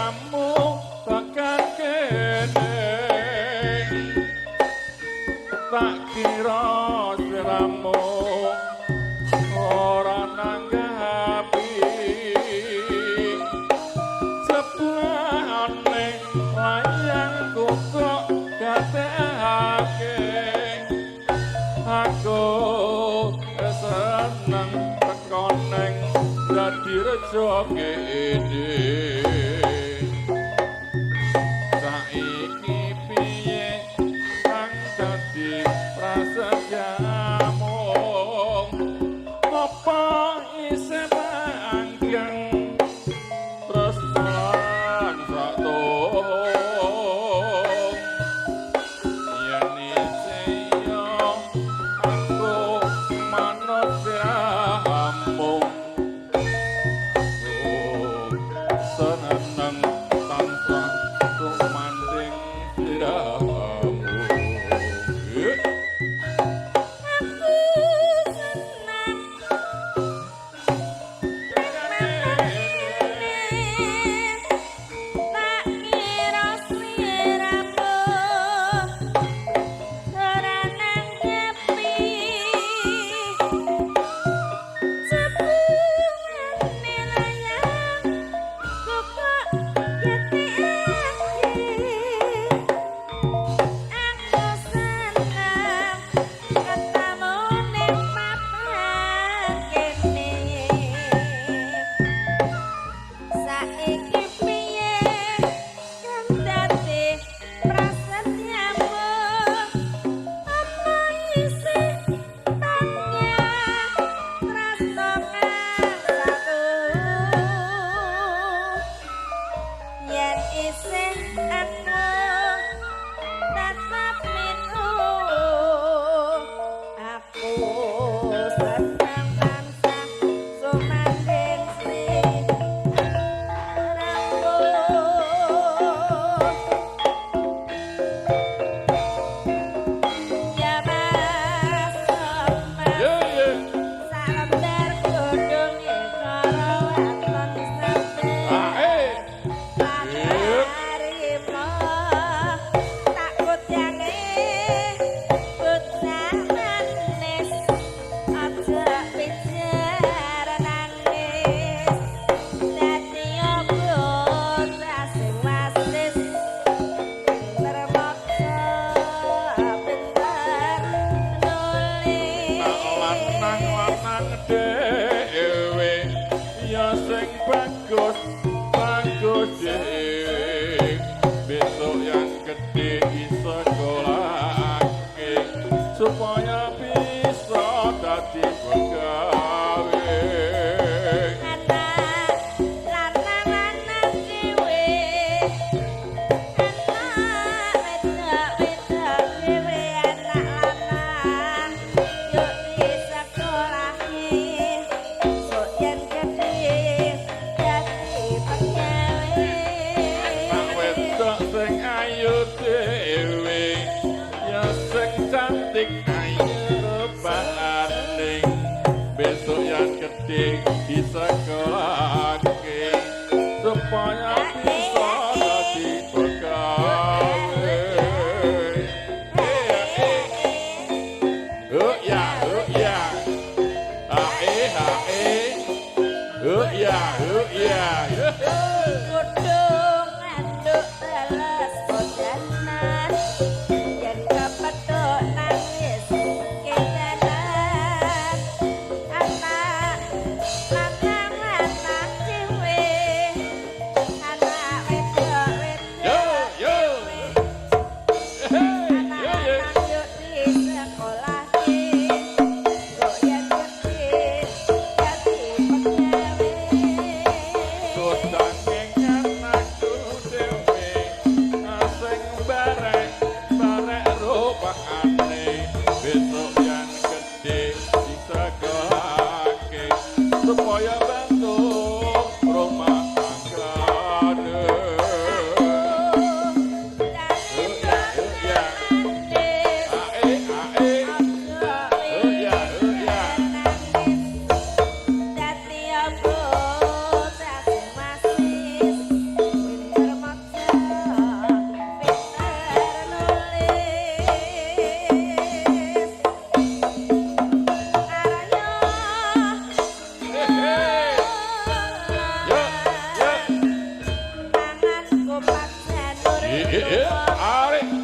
sliramu tekan kene. Tak kira sliramu ora nanggapi. Jebulane layangku kok gatekake. Aku seneng teko neng dadi rejo kene. Saiki piye kang dadi prasetyamu? Apa isih langgeng tresna lan sak tung? Yen isih ya aku manut sliramu. Seneng tansah sumandhing sliramu. Aku seneng kene, tak kira sliramu ora nanggepi. Jebulane layangku kok gatekake. Aku seneng ketemu ning papan kene. Saiki piye kang dadi prasetyamu? Apa isih tanggap tresna kang satu? Yen isih aku tetep mitu. Aku seneng tansah sumandhing sliramu. Ya Mas, Mas. Ye ye. Salembar godhonge karo waton sampe. Ah eh. Tarima tak kutyange bocah manis, aja pijar nangis. Dadi bocah sing wasis, pinter maca, pinter nulis. Lanang lanang dhewe ya sing bagus bagus dhewe, besok yang gede disekolahke supaya bisa dadi pegawe. Anak lanang lanang dhewe, anak wedok wedok dhewe, anak lanang yo disekolahi, sok yen gedhe dadi pegawe. Anak wedok sing ayu dhewe ya sing cantik ayu rupane, besok yang gede disekolahke supaya bisa dadi pegawe. Eh eh. Oh ya, oh ya. Ah eh, ah eh. Oh ya, oh ya. Godhong anduk teles kodanan, yen kepethuk nangis kedanan. Anak lanang lanang dhewe. Eh, eh, eh, arek.